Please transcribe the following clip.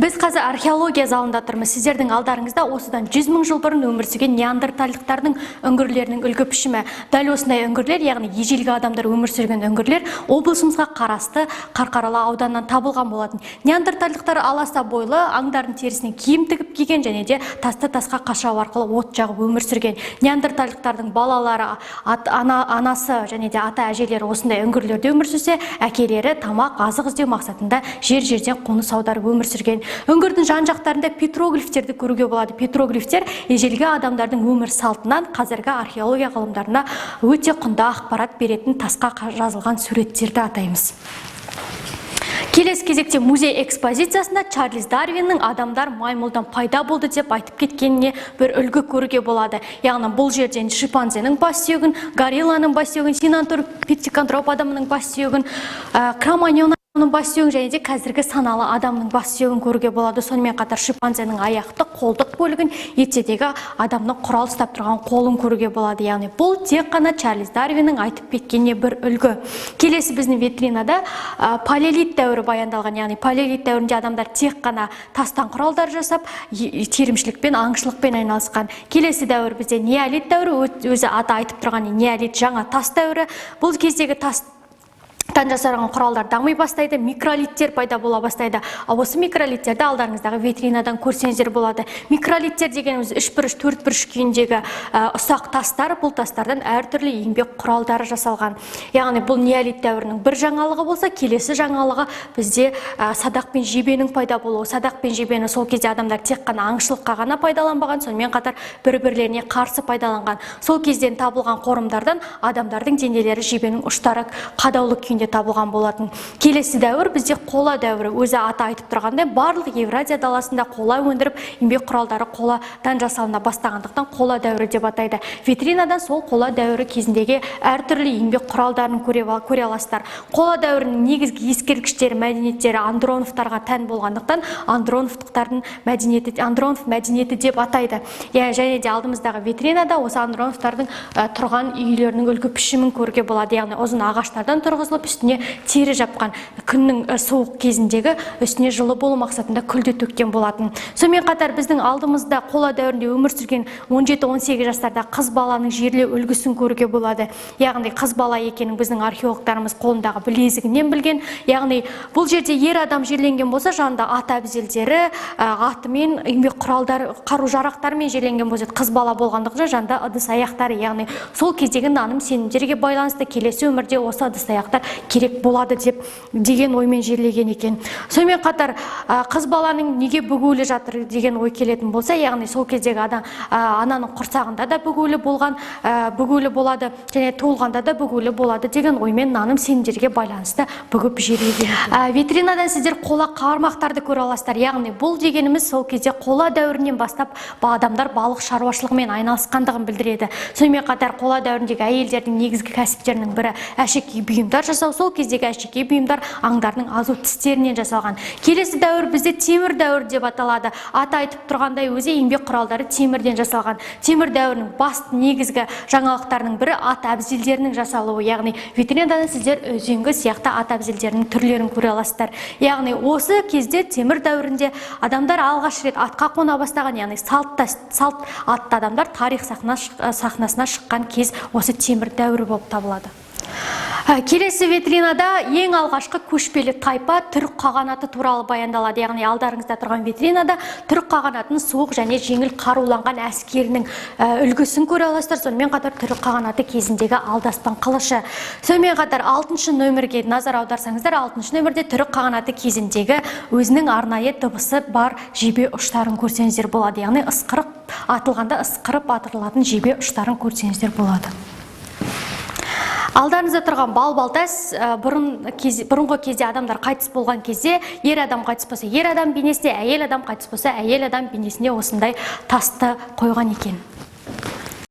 Біз қазір археология залында тұрмыз. Сіздердің алдарыңызда осыдан 100 000 жыл бұрын өмір сүрген неандерталдықтардың үңгірлерінің үлгі пішімі. Дәл осындай үңгірлер, яғни ежелгі адамдар өмір сүрген үңгірлер, облысымызға қарасты Қарқаралы ауданынан табылған болатын. Неандерталдықтар аласа бойлы, аңдардың терісінен киім тігіп киген және де тасты тасқа қашау арқылы от жағып өмір сүрген. Неандерталдықтардың балалары, анасы және де ата әжелері осындай үңгірлерде өмір сүрсе, әкелері тамақ, азық іздеу мақсатында жер жерден қоныс аударып өмір сүрген. Үңгірдің жан жақтарында петроглифтерді көруге болады. Петроглифтер ежелгі адамдардың өмір салтынан қазіргі археология ғылымдарына өте құнды ақпарат беретін тасқа жазылған суреттерді атаймыз. Келесі кезекте музей экспозициясында Чарльз Дарвиннің «адамдар маймылдан пайда болды» деп айтып кеткеніне бір үлгі көруге болады. Яғни бұл жерден шимпанзенің бас сүйегін, горилланың бас сүйегін, синантроп, питекантроп адамының бас сүйегін, кроманьон бас сүйегін және де қазіргі саналы адамның бас сүйегін көруге болады. Сонымен қатар шимпанзенің аяқты, қолдық бөлігін, ертедегі адамның құрал ұстап тұрған қолын көруге болады. Яғни бұл тек қана Чарльз Дарвиннің айтып кеткеніне бір үлгі. Келесі біздің витринада палеолит дәуірі баяндалған. Яғни палеолит дәуірінде адамдар тек қана тастан құралдар жасап, терімшілікпен, аңшылықпен айналысқан. Келесі дәуір бізде неолит дәуірі, өзі аты айтып тұрған неолит, жаңа тас дәуірі. Бұл кездегі тастан жасалған құралдар дами бастайды, микролиттер пайда бола бастайды. Ал осы микролиттерді алдарыңыздағы витринадан көрсеңіздер болады. Микролиттер дегеніміз үшбұрыш, төртбұрыш күйіндегі ұсақ тастар. Бұл тастардан әртүрлі еңбек құралдары жасалған. Яғни бұл неолит дәуірінің бір жаңалығы болса, келесі жаңалығы бізде садақ пен жебенің пайда болуы. Садақ пен жебені сол кезде адамдар тек қана аңшылыққа ғана пайдаланбаған, сонымен қатар бір бірлеріне қарсы пайдаланған. Сол кезден табылған қорымдардан адамдардың денелері жебенің ұштары қадаулы күйінде табылған болатын. Келесі дәуір бізде қола дәуірі. Өзі аты айтып тұрғандай, барлық Евразия даласында қола өндіріп, еңбек құралдары қоладан жасалына бастағандықтан, қола дәуірі деп атайды. Витринадан сол қола дәуірі кезіндегі әртүрлі еңбек құралдарын көре аласыздар. Қола дәуірінің негізгі ескерткіштері, мәдениеттері андроновтарға тән болғандықтан, андроновтықтардың мәдениеті, Андронов мәдениеті деп атайды. Иә, және де алдымыздағы витринада осы андроновтардың тұрған үйлерінің үлгі пішімін көруге болады. Яғни ұзын ағаштардан тұрғызылып, үстіне тері жапқан, күннің суық кезіндегі үстіне жылы болу мақсатында күлді төккен болатын. Сонымен қатар біздің алдымызда қола дәуірінде өмір сүрген 17-18 жастарда қыз баланың жерлеу үлгісін көруге болады. Яғни қыз бала екенін біздің археологтарымыз қолындағы білезігінен білген. Яғни бұл жерде ер адам жерленген болса, жанында ат әбзелдері, атымен, еңбек құралдары, қару жарақтарымен жерленген болса, қыз бала болғандықтан жанында ыдыс аяқтары, яғни сол кездегі наным сенімдерге байланысты келесі өмірде осы ыдыс аяқтар керек болады деп деген оймен жерлеген екен. Сонымен қатар қыз баланың неге бүгулі жатыр деген ой келетін болса, яғни сол кездегі адам ананың құрсағында да бүгулі болған, бүгулі болады және туылғанда да бүгулі болады деген оймен, наным сенімдерге байланысты бүгіп жерлеген. Витринадан сіздер қола қармақтарды көре аласыздар. Яғни бұл дегеніміз сол кезде қола дәуірінен бастап адамдар балық шаруашылығымен айналысқандығын білдіреді. Сонымен қатар қола дәуіріндегі әйелдердің негізгі кәсіптерінің бірі әшекей бұйымдар жасау. Сол кездегі әшекей бұйымдар аңдардың азу тістерінен жасалған. Келесі дәуір бізде темір дәуірі деп аталады. Аты айтып тұрғандай, өзі еңбек құралдары темірден жасалған. Темір дәуірінің басты негізгі жаңалықтарының бірі ат әбзелдерінің жасалуы. Яғни витринадан сіздер үзеңгі сияқты ат әбзелдерінің түрлерін көре аласыздар. Яғни осы кезде, темір дәуірінде, адамдар алғаш рет атқа қона бастаған, яғни салт атты адамдар тарих сахнасына шыққан кез осы темір дәуірі болып табылады. Келесі витринада ең алғашқы көшпелі тайпа Түрік қағанаты туралы баяндалады. Яғни алдарыңызда тұрған витринада Түрік қағанатының суық және жеңіл қаруланған әскерінің үлгісін көре аласыздар. Сонымен қатар Түрік қағанаты кезіндегі алдаспан қылышы. Сонымен қатар алтыншы нөмірге назар аударсаңыздар, алтыншы нөмірде Түрік қағанаты кезіндегі өзінің арнайы дыбысы бар жебе ұштарын көрсеңіздер болады. Яғни ысқырып атылғанда ысқырып атылатын жебе ұштарын көрсеңіздер болады. Алдарыңызда тұрған балбал тас, бұрынғы кезде адамдар қайтыс болған кезде ер адам қайтыс болса, ер адам бейнесіне, әйел адам қайтыс болса, әйел адам бейнесіне осындай тасты қойған екен.